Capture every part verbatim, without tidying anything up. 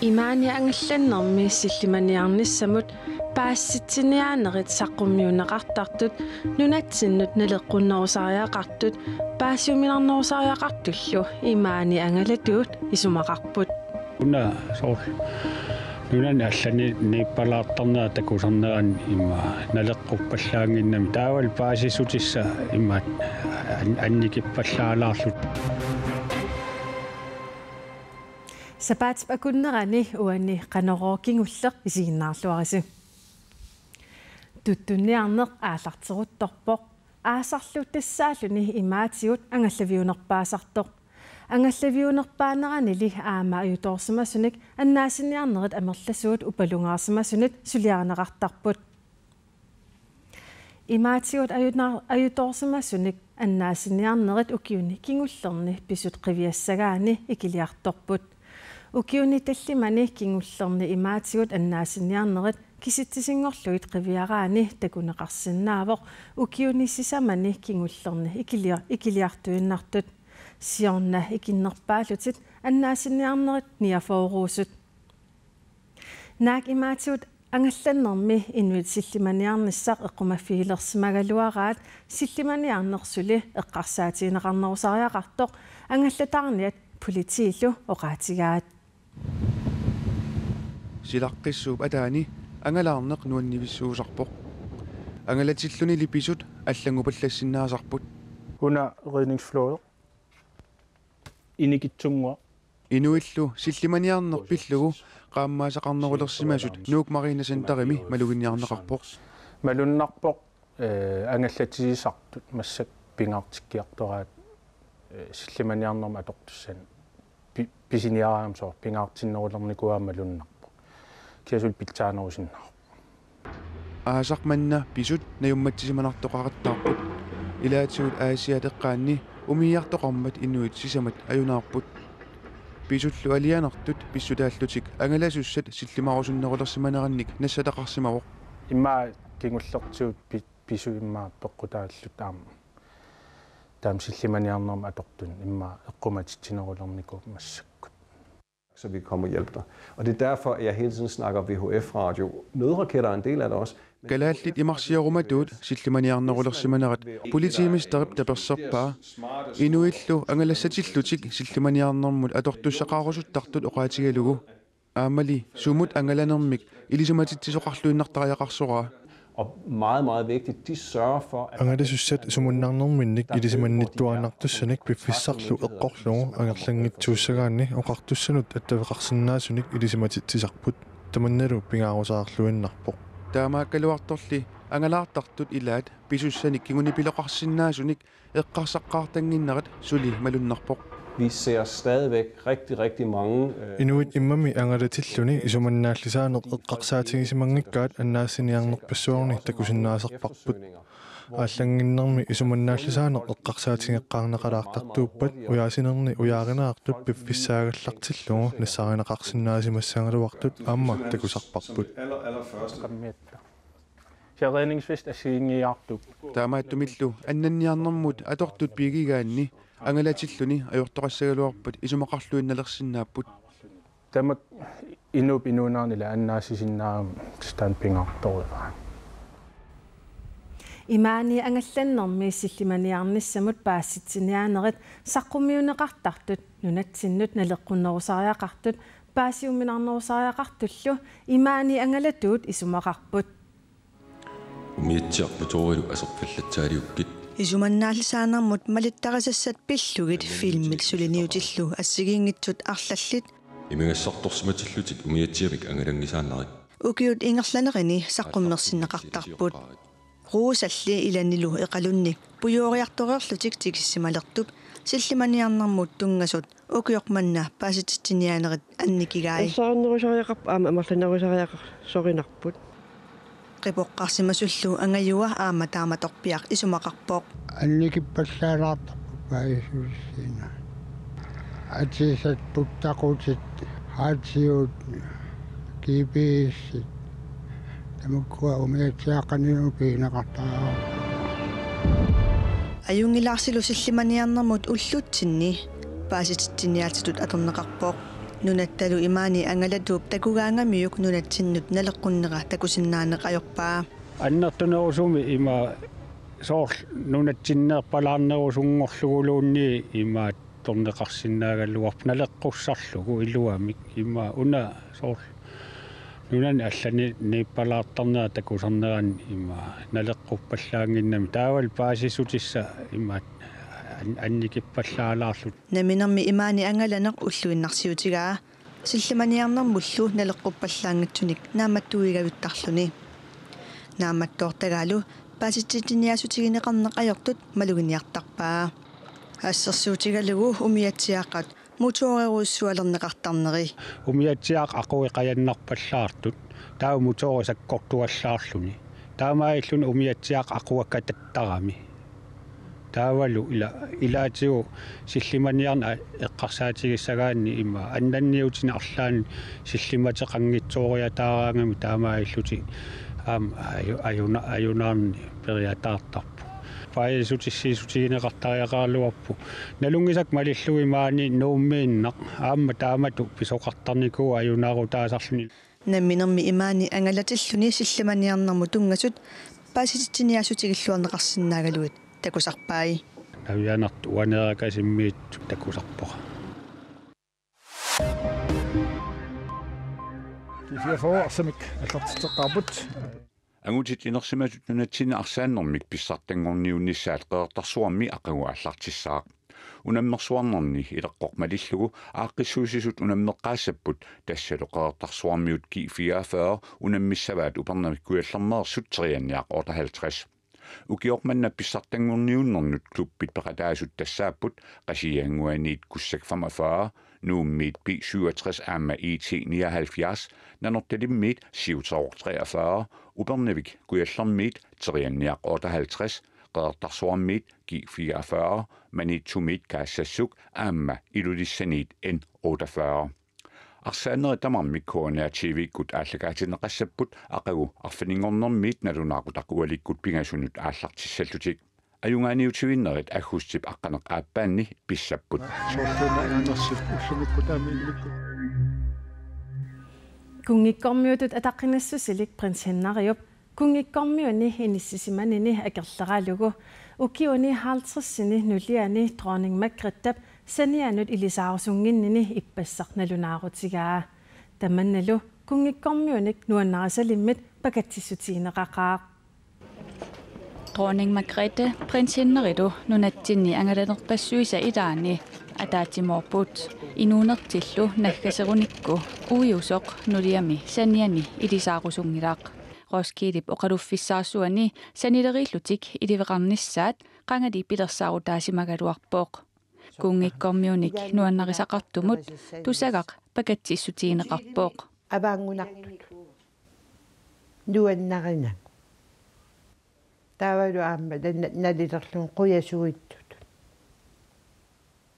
Imaani angallannermi sillimaniarnissamut paasitsiniaanerit saqqummiunneqartartut nunatsinnut naleqqunnerusariaqartut paasiuminarnerusariaqartullu imaani angalatuut isumaqarput. Una soorlu nunani allani niippalaartarnera takusarnerani ima naleqquppallaannginnami taavalu paasissutissaq ima an-, annikippallaalaarluta. Sapaatip akunnerani uani Qanorooq kingulleq isiginnaarluarisi. Tuttunniarneq aallarteruttorpoq. Aasarlu tassaalluni imaatigut angallaviunerpaasartoq. Angallaviunerpaaneranili aamma ajutoorsimasunik annaasiniarnerit amerlasuut upalungaarsimasunit suliarineqartarput. Imaatigut ajuna-, ajutoorsimasunik annaasiniarnerit ukiuni kingullerni pisut qiviassagaanni ikiliartorput. Ukiuni tallimani kingullerni imaatigut annaasiniarnerit kisitsisinngorlugit qiviaraanni takuneqarsinnaavoq ukiuni sisamani kingullerni ikilia-, ikiliartuinnartut. Siorna ikinnerpaallutik annaasiniarnerit niogfyrreusut. Naak imaatigut angallannermi inuit sillimaniarnissaq eqqumaffigilersimagaluaraat sillimaniarneq suli eqqarsaatigineqarnerusariaqartoq angallataarniat politiillu oqaatigaat. Silaqqissuup ataani angalaarneq nuannivissuusarpoq. Angalatillunili pisut allanngupallassinnaasarput. Una redningsflåde. Inikitsunnguaq. Inuillu sillimaniarneq pillugu qaammaasaqarnerulersimasut Nuuk Marina Centerimi maluginiarneqarpoq. Malunnarpoq, eh, angallatisisartut massakkut pingaartikkiartoraat, eh, sillimaniarnermut atortussanik pi-, pisiniaraangama soorlu pingaartinnerulernikuuaa malunnarpoq. Kiasut pitsaanerusinnaavoq. Aasaq manna pisut najummatsisimanartoqaqattaarput. Ilaatigut Aasiaat eqqaanni umiartoqarmat inuit sisamat ajunaarput. Pisullu alianartut pissutaallutik angalasussat sillimaarusunnerulersimanerannik nassataqarsimavoq. Immaqa kingullertigut pi-, pisut immaqa peqqutaallutik aamma. Taama sillimaniarnermut atortunik immaqa eqqumatitsinerulernikuupput massakkut. Så vi kommer og hjælper dig. Og det er derfor, at jeg hele tiden snakker V H F-radio. Nødraketter er en del af det også. Kalaallit imarsiorumatuut sillimaniarnerulersimanerat politimesterip taperserpaa. Inuillu angalassatillutik sillimaniarnermut atortussaqarusuttartut oqaatigalugu. Aammali sumut angalanermik ilisimatitsisoqarluinnartariaqarsoraa. Og meget, meget vigtigt, de sørger for, at angalasussat sumunnarnerminnik ilisimannittuaannartussanik piffissarlu eqqorlugu angerlanngitsuussagaanni oqartussanut attaveqarsinnaasunik ilisimatitsisarput. Tamannalu pingaarusaarluinnarpoq. Taamaakkaluartorli angalaartartut ilaat pisussanik kingunipiloqarsinnaasunik eqqarsaqqaartannginnerat suli malunnarpoq. Vi ser stadigvæk rigtig, rigtig mange, øh, inuit immami angalatilluni isumannaallisaaneq eqqarsaatigisimanngikkaat annaasiniarnerpassuarni takusinnaasarparput. Aallannginnermi isumannaallisaaneq eqqarsaatigeqqaarneqalaartartuuppat ujaasinerni ujaarineqartut piffissaagallartillugu nassaarineqarsinnaasimassagaluartut aamma takusarparput. Redningsvest assigiinngiiaartuupput. Taamaattumillu annanniarnermut atortut pigigaanni angalatilluni ajortoqassagaluarpat isumaqarluinnalersinnaapput. Tamakku inuup inuunerani ila annaasisinnaagami taanna pingaartorujuuvoq. Imaani angallannermi sillimaniarnissamut paasitsiniaanerit saqqummiunneqartartut nunatsinnut naleqqunnerusariaqartut paasiuminarnerusariaqartullu imaani angalatuut isumaqarput. Umiatsiaq motorilu aserfallatsaaliukkit. Isumannaallisaanermut malittarisassat pillugit filmit suliniutillu assigiinngitsut arlallit. Imigassartorsimatillutik umiatsiamik angalanngisaannarit. Ukiut ingerlanerini saqqummersinneqartarput. Ruusalli ilanilu Iqalunni pujuuriartoreerlutik tikissimalertup sillimaniarnermut tunngasut ukioq manna paasititsiniaanerit annikigai. Assaarnerusariaqarpoq aamma amerlanerusariaqarsorinarput. Qipoqqarsimasullu angajua aamma taamatorpiaq isumaqarpoq. Annikippallaalaartarput paasissutissiinerit. Atisat, puttaqutit, radiot, G P S-it. Tamakkua umiatsiaqqanilu pigineqartariaqarput. Ajunngilaarsilu sillimaniarnermut ullutsinni paasititsiniaatitut atorneqarpoq. Nunattalu imaani angalatuup takugaangamiuk nunatsinnut naleqqunnera takusinnaaneq ajorpaa. Annertunerusumik ima soorlu nunatsinneerpalaarnerusunngorluguluunniit ima torneqarsinnaagaluarpoq naleqqussarlugu iluamik ima una soorlu nunani allani niippalaartarnera takusarnerani ima naleqquppallaannginnami taavalu paasissutissat ima an-, annikippallaalaarlutik. Namminermi imaani angalaneq ulluinnarsiutigaa sillimaniarnermullu naleqquppallaanngitsunik naammattuigavittarluni. Naammattoortagaalu paasitsitsiniaassutigineqarneq ajortut maluginiartarpaa. Assersuutigalugu umiatsiaaqqat motoorerujussualerneqartarneri. Umiatsiaaqqat aqui qajannarpallaartut taava motoori sakkortuallaarluni. Taamaalilluni umiatsiaaqqat aquakkatattarami. Taavalu ila, ilaatigut sillimaniarneq eqqarsaatigissagaanni ima annanniutini arlaanni sillimateqanngitsooriataaraangami taamaalillutik aamma aju-, ajuna-, ajunaarneq periataartarpoq. Paasissutissiissutigineqartariaqaraluarpoq. Nalunngisakka malillugit maani Nuummiinnaq aamma taamatut pisoqartarnikuuvoq ajunaarutaasarluni. Namminermi imaani angalatilluni sillimaniarnermut tunngasut paasitsitsiniaassutigilluarneqarsinnaagaluit takusarpai. Navianartut uaneerakasimmiit takusarpara. Kifiafo arsamik allartitseqqaarput. Angutit inersimasut nunatsinni arsaannermik pissartanngorniunnissaat Qeqertarsuarmi aqagu aallartissaaq. Unammersuarnerni ileqqoq malillugu aaqqissuussisut unammeqqaassapput tassalu Qeqertarsuarmiut G fireogfyrre unammissavaat Upernavik Kujallermeersut Terianniaq otteoghalvtreds. Ukioq manna pissartanngorniunnernut klubbit peqataasut tassaapput Qasigiannguaniit Kussak femogfyrre, Nuummiit B syvogtres aamma I T nioghalvfjerds, Nanortalimmiit Siuterooq treogfyrre, Upernavik Kujallermiit Terianniaq otteoghalvtreds, Qeqertarsuarmiit G fireogfyrre, Maniitsumiit Kaassassuk aamma Ilulissaniit N otteogfyrre. Arsaannerit tamarmik K N R T V-kkut aallakaatinneqassapput aqagu arfininngornermiit nalunaaqutaq ualikkut pingasunut aallartissallutik. Ajugaaniutivinnerit aggustip aqqaneq-aappaanni pissapput. Soorluuna anganersut ullumikkut taama immikkut. Kunngikkormiutut ataqqinassusilik Prins Henneriup Kunngikkormiuni inissisimanini akerleralugu ukiuni halvtredsini nuliani Dronning Margrethep sanianut ilisaarusunnginnini ippassaq nalunaarutigaa. Tamannalu Kunngikkormiunik nuannarisalimmit pakatsissutigineqaqaaq. Dronning Margrethe Prins Hennerilu nunatsinni angalanerpassuisa ilaanni ataatsimoorput. Inuunertillu naggaserunikku uiusoq nuliami saniani ilisaarusunngilaq. Roskildep oqaluffissaarsuani sanileriillutik iliveqarnissaat qangali pilersaarutaasimagaluarpoq. Kunngikkormiunik nuannarisaqartumut tusagaq pakatsissutigineqarpoq. Avaanngunartut. Nuannarinagu. Taavalu aamma na-, na-, nalilerlugu qujasuittut.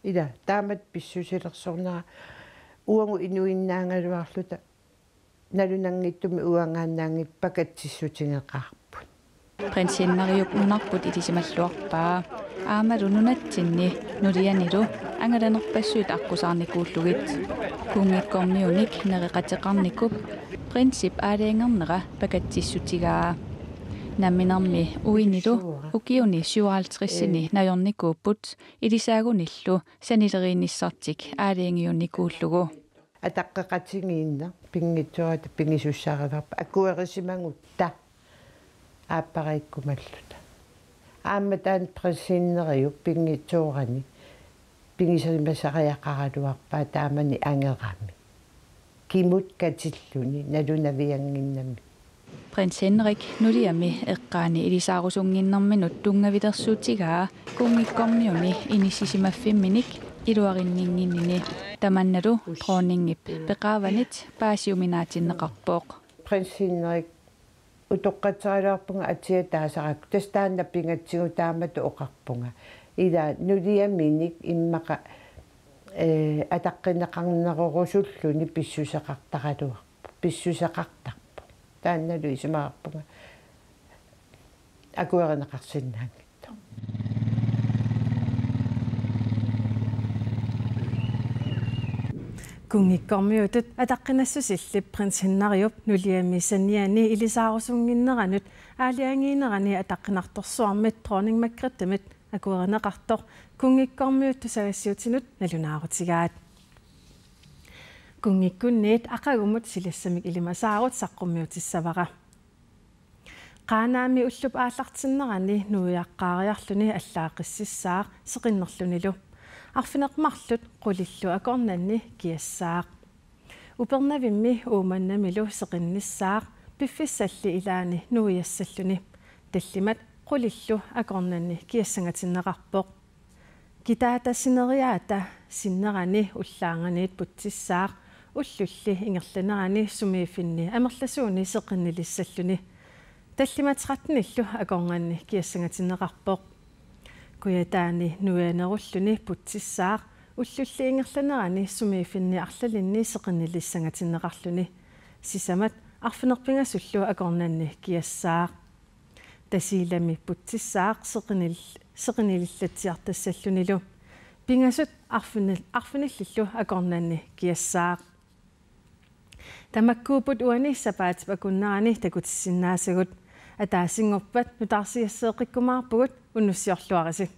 Ila, taamatut pissusilersornera uagut inuinnaagaluarluta nalunanngitsumik uangaannaanngitsumik pakatsissutigeqaarput. Prins Henneriup nunarput ilisimalluarpaa. Aammalu nunatsinni nulianilu angalanerpassuit aqqusaarnikuullugit. Kunngikkormiunik nereqateqarnikup prinsip aalajangernera pakatsissutigaa. Namminermi uinilu ukiuni syvoghalvtredsini najornikuupput ilisaagunillu sanileriinnissartik aalajangiunnikuullugu. Ataqqeqatigiinneq pinngitsoorata pigisussarivarput akuerisimagutta aappariikkumalluta. Aamma taanna Prins Henneriup pinngitsoorani pigisimasariaqaraluarpaa taamani angerami. Kimut katilluni nalunaviannginnami. Prins Henrik nuliami eqqaani ilisaarusunnginnerminut tunngavilersuutigaa kunngikkormiuni inissisimaffimmini iluarinninnginnini. Tamannalu dronningip peqaavanit paasiuminaatinneqarpoq. Prins Henrik utoqqatseraluarpunga atia taasarakku. Tassa taanna pingatsigu taamatut oqarpunga. Ila nuliaminik immaqa, eh, ataqqineqarnerorusulluni pissuseqartaraluarpoq. Pissuseqartarpoq. Taannalu isumaqarpunga akuerineqarsinnaanngitsoq. Kunngikkormiutut ataqqinassusillit Prins Henneriup nuliami saniani ilisaarusunnginneranut aalajangiinerani ataqqinartorsuarmit Dronning Margrethemit akuerineqartoq kunngikkormiut tusagassiutinut nalunaarutigaat. Kunngikkunniit aqagumut silassamik ilimasaarut saqqummiutissavara. Qaanaami ullup aallartinnerani nuiaqqaariarluni allaaqqississaaq seqinnerlunilu. Arfineq-marluk qulillu akornanni kiassaaq. Upernavimmi Uummannamilu seqinnissaaq piffissalli ilaani nuiassalluni. Tallimat qulillu akornanni kiassangatinneqarpoq. Kitaata sineriaata sinnerani ullaanganiit putsissaaq ullulli ingerlanerani sumiiffinni amerlasuuni seqinnilissalluni. Tallimat tretten-illu akornanni kiassangatinneqarpoq. Kujataani nuianerulluni putsissaaq ullulli ingerlanerani sumiiffinni arlalinni seqinnilissangatinneqarluni. Sisamat arfineq-pingasullu akornanni kiassaaq. Tasiilami putsissaaq seqinil-, seqinnilillatsiartassallunilu. Pingasut arfinil-, arfinillillu akornanni kiassaaq. Tamakkuupput uani sapaatip akunnerani takutissinnaasagut. Ataasinngorpat nutaarsiasseeqqikkumaarpugut, unnussiorluarisi.